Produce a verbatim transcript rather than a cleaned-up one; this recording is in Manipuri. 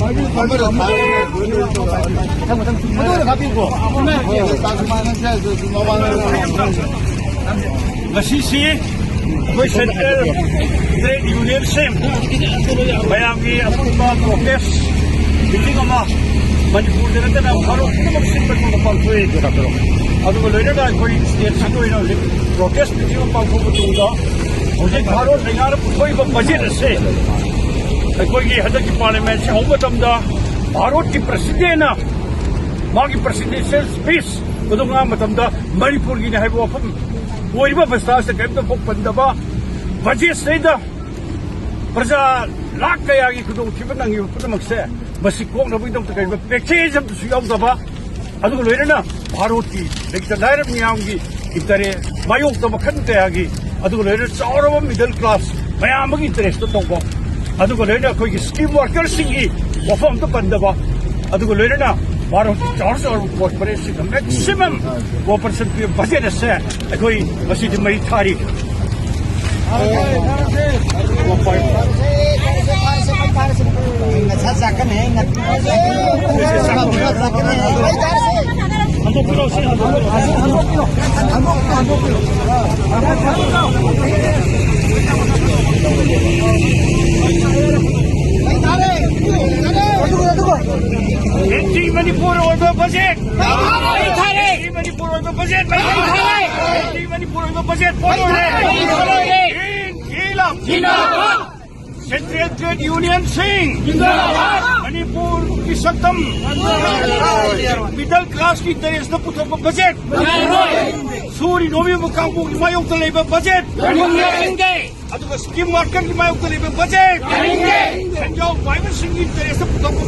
ꯃꯗꯨ ꯑꯣꯏꯅ ꯀꯥꯞꯄꯤꯌꯨꯀꯣ꯫ ꯉꯁꯤꯁꯤ ꯑꯩꯈꯣꯏ ꯁꯦꯟꯇ꯭ꯔꯦꯜ ꯇ꯭ꯔꯦꯗ ꯌꯨꯅꯤꯌꯟꯁꯤꯡ ꯃꯌꯥꯝꯒꯤ ꯑꯄꯨꯟꯕ ꯄ꯭ꯔꯣꯇꯦꯁ ꯃꯤꯇꯤꯡ ꯑꯃ ꯃꯅꯤꯄꯨꯔꯗ ꯅꯠꯇꯅ ꯚꯥꯔꯠ ꯄꯨꯝꯅꯃꯛ ꯁꯤꯟꯕ ꯊꯨꯡꯅ ꯄꯥꯡꯊꯣꯛꯏ꯫ ꯑꯗꯨꯒ ꯂꯣꯏꯅꯅ ꯑꯩꯈꯣꯏ ꯁ꯭ꯇꯦꯠꯁꯤꯒꯤ ꯑꯣꯏꯅ ꯍꯧꯖꯤꯛ ꯄ꯭ꯔꯣꯇꯦꯁ ꯃꯤꯇꯤꯡ ꯑꯃ ꯄꯥꯡꯊꯣꯛꯄ ꯇꯨꯡꯗ ꯍꯧꯖꯤꯛ ꯚꯥꯔꯠ ꯂꯩꯉꯥꯛꯅ ꯄꯨꯊꯣꯛꯏꯕ ꯕꯖꯦꯠ ꯑꯁꯦ ꯑꯩꯈꯣꯏꯒꯤ ꯍꯟꯗꯛꯀꯤ ꯄꯥꯔꯂꯤꯌꯥꯃꯦꯟꯁꯤ ꯍꯧꯕ ꯃꯇꯝꯗ ꯚꯥꯔꯠꯀꯤ ꯄ꯭ꯔꯁꯤꯗꯦꯟꯅ ꯃꯥꯒꯤ ꯄ꯭ꯔꯁꯤꯗꯦꯟꯁꯤꯌꯦꯜ ꯁ꯭ꯄꯤꯆ ꯑꯗꯨ ꯉꯥꯡꯕ ꯃꯇꯝꯗ ꯃꯅꯤꯄꯨꯔꯒꯤꯅꯤ ꯍꯥꯏꯕ ꯋꯥꯐꯝ ꯑꯣꯏꯔꯤꯕ ꯕꯁꯇꯥꯁꯤꯗ ꯀꯔꯤꯝꯇ ꯐꯥꯎ ꯄꯟꯗꯕ, ꯕꯖꯦꯠꯁꯤꯗꯩꯗ ꯄ꯭ꯔꯖꯥ ꯂꯥꯈ ꯀꯌꯥꯒꯤ ꯈꯨꯗꯣꯡꯊꯤꯕ ꯅꯪꯉꯤꯕ ꯄꯨꯝꯅꯃꯛꯁꯦ ꯃꯁꯤ ꯀꯣꯛꯅꯕꯒꯤꯗꯃꯛꯇ ꯀꯔꯤꯒꯨꯝꯕ ꯄꯦꯀꯦꯖ ꯑꯃꯇꯁꯨ ꯌꯥꯎꯗꯕ, ꯑꯗꯨꯒ ꯂꯣꯏꯅꯅ ꯚꯥꯔꯠꯀꯤ ꯂꯩꯇ ꯂꯥꯏꯔ ꯃꯤꯌꯥꯝꯒꯤ ꯏꯟꯇꯔꯦꯁ ꯃꯥꯌꯣꯛꯇ ꯃꯈꯜ ꯀꯌꯥꯒꯤ, ꯑꯗꯨꯒ ꯂꯣꯏꯅꯅ ꯆꯥꯎꯔꯕ ꯃꯤꯗꯜ ꯀ꯭ꯂꯥꯁ ꯃꯌꯥꯝ ꯑꯃꯒꯤ ꯏꯟꯇꯔꯦꯁꯇ ꯇꯧꯕ, ꯑꯗꯨꯒ ꯂꯣꯏꯅꯅ ꯑꯩꯈꯣꯏꯒꯤ ꯁ꯭ꯀꯤꯝ ꯋꯥꯔꯀꯔꯁꯤꯡꯒꯤ ꯋꯥꯐꯝ ꯑꯝꯇ ꯄꯟꯗꯕ, ꯑꯗꯨꯒ ꯂꯣꯏꯅꯅ ꯚꯥꯔꯠꯀꯤ ꯆꯥꯎꯔ ꯆꯥꯎꯔꯕ ꯀꯣꯔꯄꯣꯔꯦꯠꯁꯤꯡꯗ ꯃꯦꯛꯁꯤꯃꯝ ꯀꯣꯑꯣꯄꯔꯦꯁꯟ ꯄꯤꯕ ꯕꯖꯦꯠ ꯑꯁꯦ ꯑꯩꯈꯣꯏ ꯉꯁꯤꯗꯤ ꯃꯩ ꯊꯥꯔꯤ꯫ ꯑꯦꯟꯇꯤ ꯃꯅꯤꯄꯨꯔ ꯑꯣꯏꯕ ꯕꯖꯦꯠ! ꯑꯦꯟꯇꯤ ꯃꯅꯤꯄꯨꯔ ꯑꯣꯏꯕ ꯕꯖꯦꯠ! ꯑꯦꯟꯇꯤ ꯃꯅꯤꯄꯨꯔ ꯑꯣꯏꯕ ꯕꯖꯦꯠ! ꯏꯟꯀꯤꯂꯥꯕ! ꯁꯦꯟꯇ꯭ꯔꯦꯜ ꯇ꯭ꯔꯦꯗ ꯌꯨꯅꯤꯌꯟꯁꯤꯡ! ꯃꯅꯤꯄꯨꯔꯒꯤ ꯁꯛꯇꯝ! ꯃꯤꯗꯜ ꯀ꯭ꯂꯥꯁꯀꯤ ꯏꯟꯇꯔꯦꯁꯇ ꯄꯨꯊꯣꯛꯄ ꯕꯖꯦꯠ! ꯁꯨꯔꯤ ꯅꯣꯝꯂꯤꯕ ꯀꯥꯡꯕꯨꯒꯤ ꯃꯥꯌꯣꯛꯇ ꯂꯩꯕ ꯕꯖꯦꯠ! ꯑꯗꯨꯒ ꯁ꯭ꯀꯤꯝ ꯋꯥꯔꯀꯔꯒꯤ ꯃꯥꯌꯣꯛꯇ ꯂꯩꯕ ꯕꯖꯦꯠ! ꯁꯦꯟꯖꯥꯎ ꯄꯥꯏꯕꯁꯤꯡꯒꯤ ꯏꯟꯇꯔꯦꯁꯇ ꯄꯨꯊꯣꯛꯄ